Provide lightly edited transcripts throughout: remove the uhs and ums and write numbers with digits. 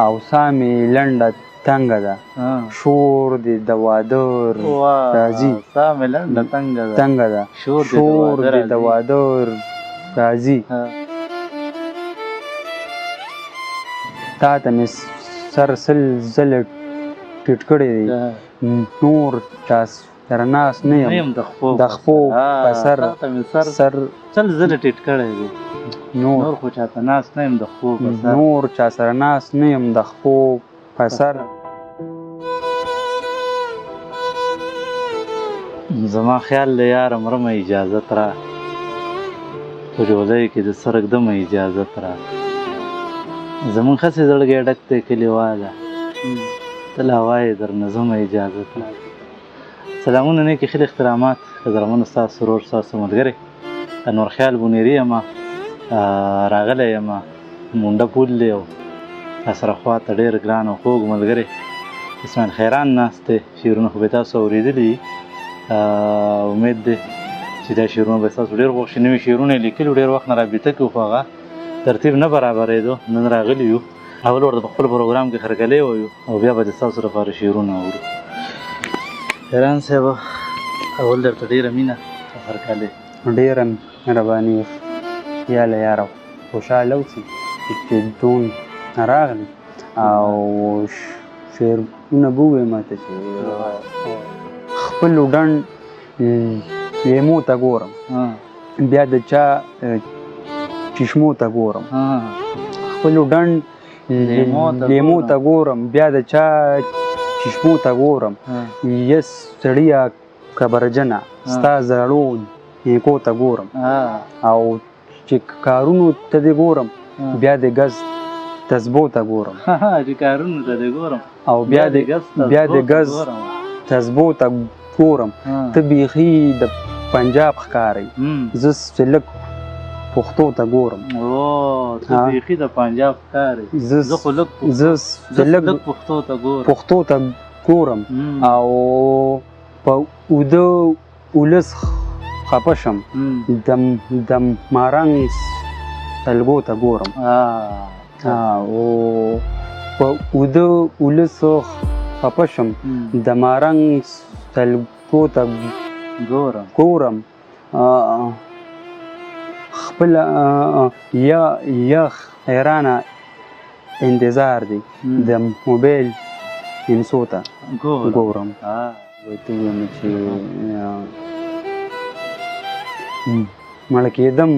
او سا مې لنډه تنګه ده، شور دې د واده راځي. سا مې لنډه تنګه ده، تنګه ده، شور دې د واده راځي. تا ته مې سر 100 ځله ټیټ کړی دی، نور چا سره ناست نه یم د خپو په سر. سر 100 ځله ټیټ کړی دی، نور خو چا ته ناست نه یم د خپو په سر. نور چا سره ناست نه یم د خپو په سر. زما خیال دی یاره مرمه اجازت را، په جولۍ کې د سر ږدمه اجازت را. زمونږ هسې زړګی ډک دی کلیواله، ته لا وایې درنه ځمه اجازت را. سلامونه، نیکې ښې احترامات، قدرمنو ستاسو ورور ستاسو ملګری انور خیال بونیري یم. راغلی یم مونډه پول دی او راسره خوا ته ډېر ګران او خوږ ملګری اسماعیل خیران ناست دی. شعرونه خو به تاسو اورېدلي، امید دی چې دا شعرونه به تاسو ډېر خوښ شي. نوي شعرونه یې لیکلي، ډېر وخت نه رابطه کې، خو هغه ترتیب نه برابرېدو. نن راغلي یو، اول ورته په خپل پروګرام کې هرکلی وایو او بیا به د ستاسو لپاره شعرونه اورو. خیران صاحب، اول درته ډېره مینه او هرکلی. ډېره مهرباني یاله یاره، خوشحاله اوسئ چې دون راغلی او شعرونه به ووایې ماته چې خپلو ډنډ لیمو ته ګورم، بیا د چا چشمو ته ګورم. خپلو ډنډ لیمو ته ګورم، بیا د چا چشمو ته ګورم. یس سړیه کبرجنه، ستا زړو نیکو ته ګورم. او چې کارونو ته دې ګورم، بیا د ګز تسبو ته ګورم. چې کارونو ته دې ګورم او بیا د ګز تسبو ته ګورم. ته بیخي د پنجاب ښکارې، زه چې لږ پښتو ته ګورم. ته بیخي د پنجاب ښکارې، زه خو لږ پښتو ته ګورم. پښتو ته ګورم او په اوده ولس خپه شم، د مارنګ سلګو ته ګورم. او په اوده ولس خپه شم، د مارنګ سلګو ته ګورم. خپل یا حیرانه انتظار دی د موبایل انسو ته ګورم. ورته ووایم چې مړ کېدم،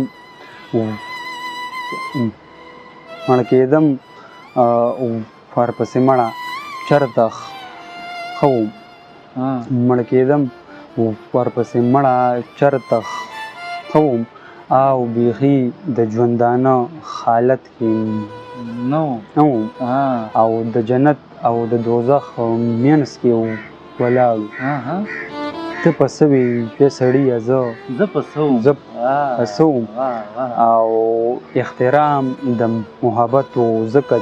مړ کېدم ورپسې مړه چېرته ښه وم. مړ کېدم ورپسې مړه چېرته ښه وم، او بیخي د ژوندانه حالت کې نه وم، او د جنت او د دوزخ منځ کې ولاړ. ته په څه وې سړیه؟ زه په څه وم؟ او احترام د محبت و، ځکه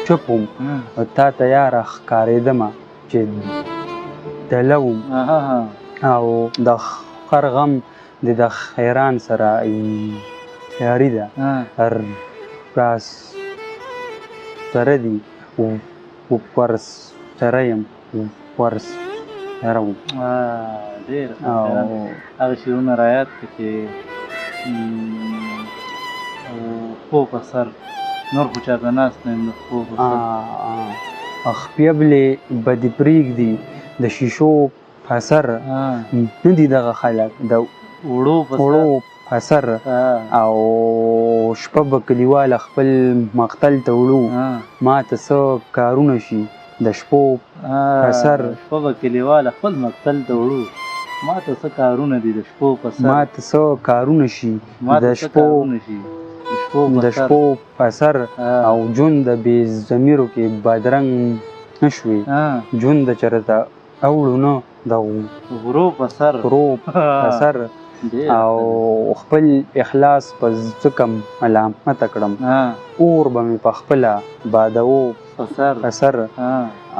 چپ وم. تا ته یاره ښکارېدمه چې دله وم، او د خر غم د خیران سره یاري ده، را سره دي ور سره یم، ور سره وم. ډېر هغه شعرونه را یاد کړه چې خپو په سر، نور خو چاته ناست نه یم د خپو په سر. خپېبلې به دې پرېږدي د شیشو په سر، نه دي دغه خلک د وړو په سر. او شپه به کلیواله خپل مقتل ته وړو، ما ته څه کارونه شي د شپو په سر. شپه به کلیواله خپل مقتل ته وړو، ما ته څه کارونه دي د شپو په سر. ما ته څه کارونه شي د شپو په سر. او ژوند د بې ضمیرو کې بادرنګ نه شوې، ژوند د چېرته اوړو نه د غرو په سر. غرو په سر. او خپل اخلاص په ځکه ملامته کړم، اور به مې په خپله بادوو په سر.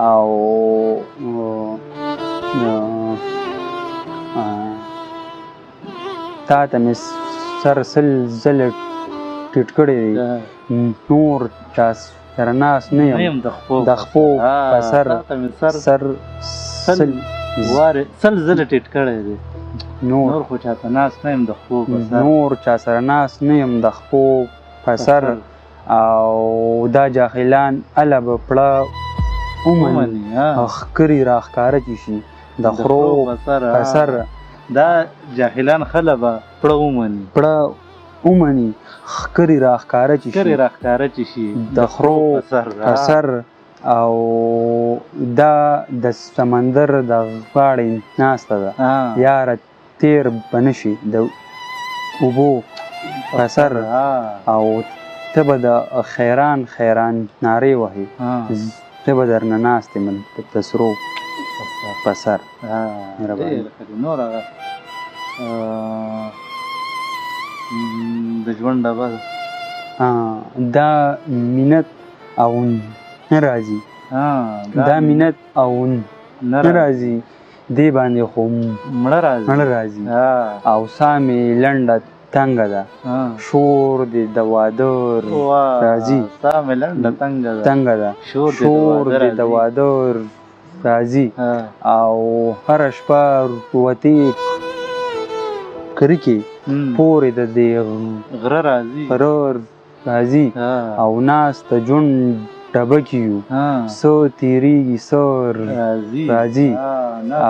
او تا ته مې سر 100 ځله ټیټ کړی دی. نور چا سره ناست نه یم د خپو په سر، سر سل وارې سل ځله ټیټ کړی دی. نور خو چاته ناست نه یم د خپو په سر، نور چا سره ناست نه یم د خپو په سر. او دا جاهلان اله به پړه ومني، ښکري راښکاره چې شي د خرو په سر. دا جاهلان خله به پړه ومني، پړه ومني، ښکري راښکاره چې شي، ښکري راښکاره چې شي د خرو په سر. او دا د سمندر د غاړې ناسته ده، یاره تیر به نه شي د اوبو په سر. او ته به د خیران خیران نارې وهې، زه به درنه ناست یم د سرو په سر. مهرباني. نور هغه د ژوند ډبه دا مینت او نه راځي، دا مینت او نه راځي، دې باندې خو مړه راځي، مړه راځي. او سا مې لنډه تنګه ده، شور دې د واده راځي، سا مې لنډه تنګه ده، تنګه ده، شور دې د واده راځي. او هره شپه وتې کرکې پورې د دې غره راځي، غره راځي. او ناست د ژوند ډبه کې یو، څه تېرېږي څه راځي،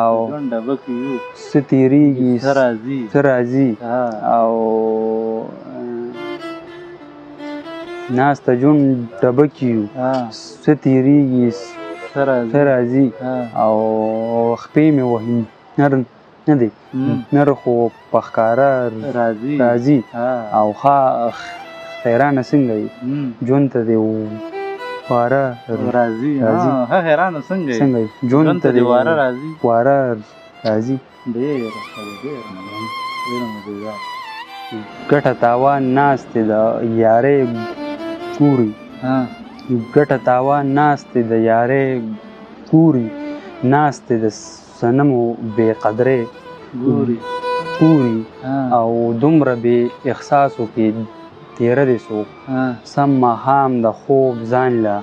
او څه تېرېږي څه راځي. او ناست د ژوند ډبه کې یو، څه تېرېږي څه راځي. او خپې مې وهي نر نه دی، نر خو په ښکاره راځي. او ښه حیرانه څنګه یې ژوند ته دې واره راځي، ښه حیرانه څنګه یې څنګه یې ژوند ته دې واره راځي، واره راځي. ډېره ښه ده، ډېره ډېره مزېدار. ګټه تاوان ناستې د یارۍ ګوري، ګټه تاوان ناستې د یارۍ ګوري، ناستې د صنمو بې قدرې ګوري ګوري. او دومره بې احساسو کې تېره دې څوک، سم ماښام د خوب ځان له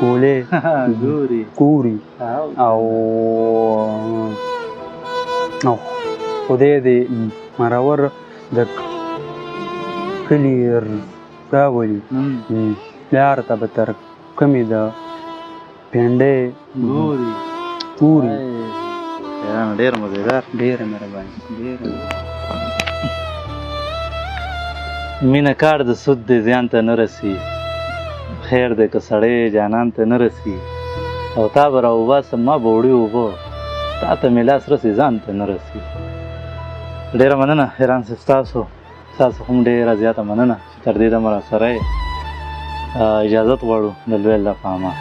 ګولې ګوري. او خدای دې مرور د کلي راولي، پلار ته به تر کومې د پنډۍ ګوري ګوري. ډېر مزېدار، ډېره مهرباني، ډېره. مینه کار د سود دی زیان ته نه رسي، خیر دی که سړی جانان ته نه رسي. او تا به راوباسم ما به وړي اوبه، تا ته مې لاس رسي ځان ته نه رسي. ډېره مننه حیران صاحب، ستاسو هم ډېره زیاته مننه چې تر دې دمه راسره یې. اجازت غواړو د لوی الله په امان.